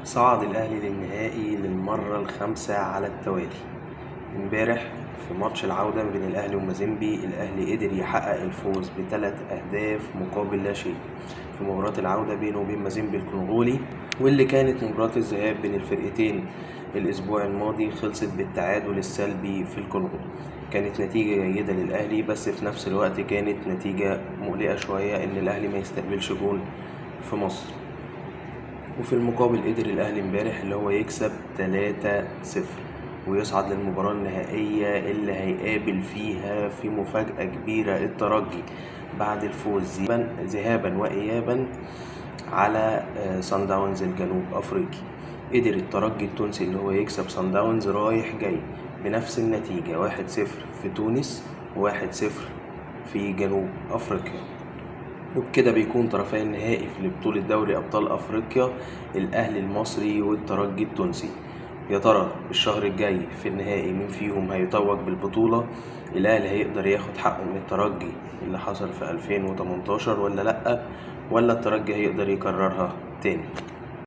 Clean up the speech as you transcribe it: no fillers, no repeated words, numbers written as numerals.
صعد الأهلي للنهائي للمرة الخامسة على التوالي. امبارح في ماتش العودة بين الأهلي ومازيمبي، الأهلي قدر يحقق الفوز ب3 أهداف مقابل لا شيء في مباراة العودة بينه وبين مازيمبي الكونغولي، واللي كانت مباراة الذهاب بين الفرقتين الأسبوع الماضي خلصت بالتعادل السلبي في الكونغو. كانت نتيجة جيدة للأهلي، بس في نفس الوقت كانت نتيجة مقلقة شوية إن الأهلي ما يستقبلش جون في مصر. وفي المقابل قدر الأهلي امبارح اللي هو يكسب 3-0 ويصعد للمباراة النهائية اللي هيقابل فيها في مفاجأة كبيرة الترجي بعد الفوز ذهابا وإيابا على صن داونز الجنوب أفريقي. قدر الترجي التونسي اللي هو يكسب صن داونز رايح جاي بنفس النتيجة 1-0 في تونس و1-0 في جنوب أفريقيا، وبكده بيكون طرفي النهائي في بطولة دوري أبطال أفريقيا الأهلي المصري والترجي التونسي. يا ترى الشهر الجاي في النهائي مين فيهم هيتوج بالبطولة؟ الأهلي هيقدر ياخد حقه من الترجي اللي حصل في 2018 ولا لأ؟ ولا الترجي هيقدر يكررها تاني؟